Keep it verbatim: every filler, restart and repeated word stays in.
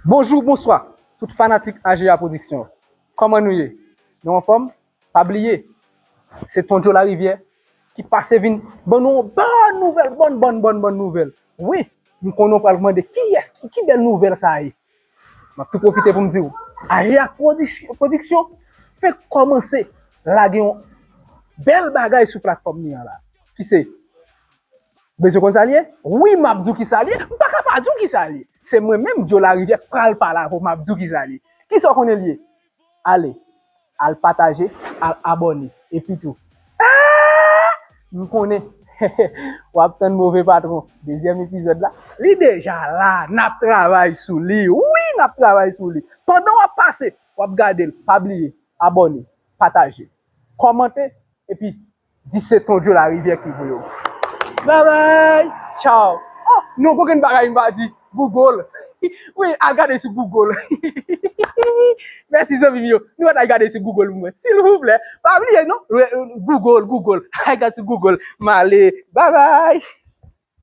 Bonjou, bonswa, tout fanatik A G A Pwodiksyon. Kòman nou ye? Nou anfòm? Pa bliye, se Ton Joe Larivière ki pase vin ban nou yon bòn nouvèl, bòn, bòn, bòn, bòn nouvèl. Wi, m konnen w pral mande kiyès, ki, ki bèl nouvèl sa ye. M ap tou pwofite pou m di w, A G A Pwodiksyon, Pwodiksyon fenk kòmanse lage yon bèl bagay sou platfòm li an la. Ki se Bezwen konn sa l ye? Wi, m ap di w ki sa l ye. M pa ka pa di w ki sa l ye. Se mwen menm, Joe Larivière, k pral pale avè w, m ap di w ki sa l ye. Ki sa w konnen l ye? Ale, al pataje, al abòne. Epi tou, ah! M konnen w ap tann Move Patwon, dezyèm epizòd la. Li deja la, n ap travay sou li. Wi, n ap travay sou li. Pandan w ap pase, w ap gade l, pa bliye, abòne, pataje, kòmante, epi di se Ton Joe Larivière ki voye w. Babay! Tchaw! Oh, non, kokenn bagay m pa di. Google. Wi, al gade sou Google. Mèsi, zanmi m yo. Nou mèt al gade sou Google pou mwen. Silvouplè, pa bliye, non? Google, Google. Al gade sou Google. M ale. Babay!